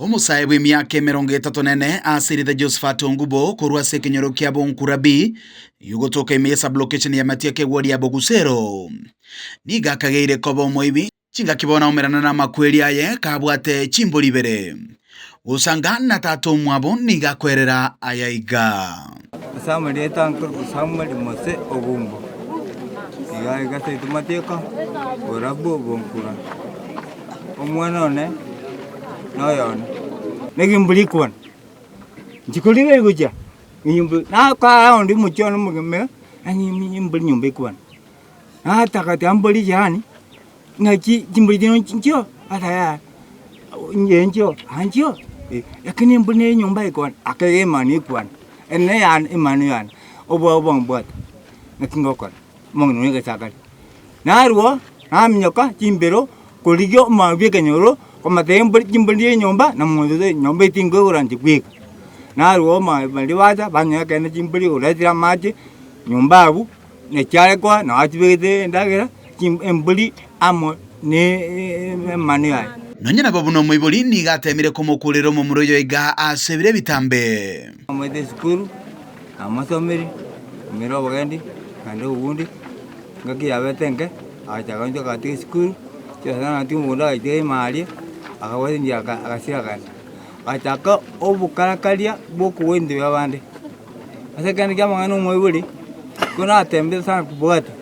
Omosae bw'emiaka emerongo etato na ene asirete Josephat Ongubo korwa ase ekenyoro kia Bonkurabi, ogotoka ime ye sublocation ya Matiaka egwori ya Bogusero. Nigo akageire koba omoibi chingaki bono aomerana namakweri aye kabwate chimbori ibere. Gosanga na tata omwabo nigo akoerera aya iga. Ase amarieta nkorokwa Samuel Mose Ogumbo, iga iga seito Matieko, Borabu Bonkura. Omwana one noyone. Negimburi ikwana, nchikorigereria gochia enyomba nakaa onde omochie one omogima nanyimi embori nyomba ekwana. Nataka tiga mbori jirani, ng'aki chimbori chino nchio ata yaya inche nchio aa nchio eh, lakini embori na enyomba ekwana akaiga emanu ekwana, ere neyane emanu yane, obwoba bwambwata, naki ngokora, omong'ina one egesakari. Narwo naminyoka chimbero korigia omwami bw'ekenyoro, komatebia embori chimbori chie enyomba na monto taiyo nyomba eye tinkoigora inche bweka. Narwo omwami baria bacha banyora ekeene chimbori oretire amache nyomba abwo, na chiarekwa nabo achibegete endagera chim embori amo na emanu yaye. Nonya nabo buna omoibori nigo ateemire komokuurera omomura oyo iga ase ebiro ebitambe. Namoete esukuru, namosomirie, namoire obogendi, naende obobundi. Engaki yabete enke, agachaka gocha agatiga esukuru, chiasana agatiga omogondo agatiga ime aria, akabwata enchera aka agasira akagenda. Agachaka obokarakaria bwa okogwa ebinto bia abande. Ase ekende kia amang'ana omoibori, ko natembete sana kobwata,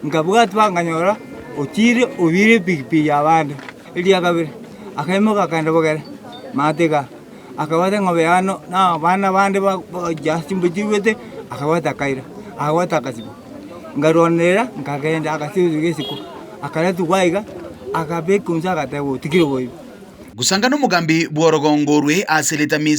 nkabwata mpaka nkanyora ochire obiire epikipiki ya abande, eria kabere, akaimoka akaenda bogere, maate igaa. Akabwata eng'ombe yane na abana bande bagochia ase chimbu chiruete, akabwata akaira, akabwata akasibwa. Nkarwanerera, nkagenda agasibwa isiko, akaretwa iga, akabekwa inse agateba otigire oboibi. Gosanga nomogambi bw'orogongo orwe ase erieta Mister.